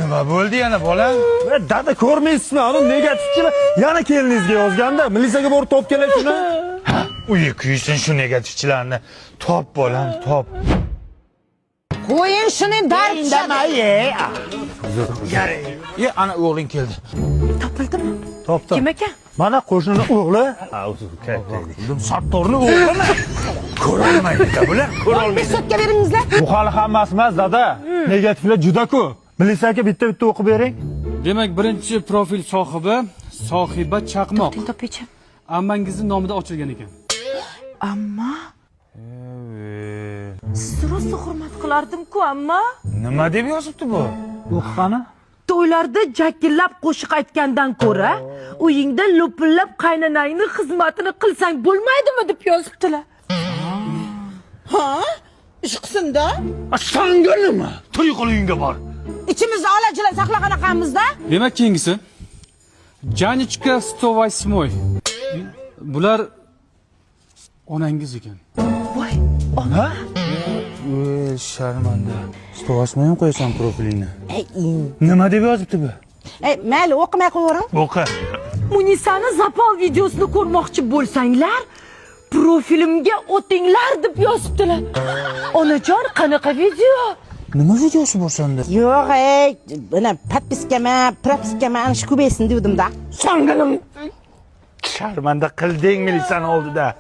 Nima bo'ldi yana, bolam? Dada, ko'rmaysizmi? Ani negativchilar yana keliningizga yozganda, militsiyaga borib topib kelay shuni. Uyi kuysin shu negativchilarni. Top, bolam, top. Qo'ying shuni, dard tushadi. E, ana o'g'ling keldi. Topildimi? Topdim. Kim ekan? Mana qo'shnini o'g'li. Sattorni o'g'limi? Ko'rolmaydi bular, ko'rolmaydi. Sotka beringizlar. Bu hali hammasi emas, dada. Negativlar juda ko'p. Militsiyaga bitta bitta o'qib bering. Demak, birinchi profil sohibi Sohiba Chaqmoq. Topaychi. Ammangizni nomida ochilgan ekan. Amma, sizni rosa hurmat qilardim-ku, amma. Nima deb yozibdi bu? O'qi qani. To'ylarda jakillab qo'shiq aytgandan ko'ra, uyingda lo'pillab qaynonangni xizmatini qilsang bo'lmaydimi, deb yozibdilar. Ha? Ish qilsin-da. Sanga nima? To'y qil, uyingga bor. Ichimizni olajila saqlagan. Demak, keyingisi Janichka 108. Bular onangiz ekan. Voy. Ey, sharmanda. 108 ham qo'yasan profilingni. Nima deb yozibdi bu? Ey, mayli, o'qimay qo'yavering. O'qi. Munisani запал videosini ko'rmoqchi bo'lsanglar, profilimga o'tinglar, deb yozibdilar. Onajon, qanaqa video? Nima videosi bor senda? Yo'q, ey, mana подписка ma, propiska ma, ana shu ko'paysin devdim-da. Sanga nima? Sharmanda qilding militsani oldida.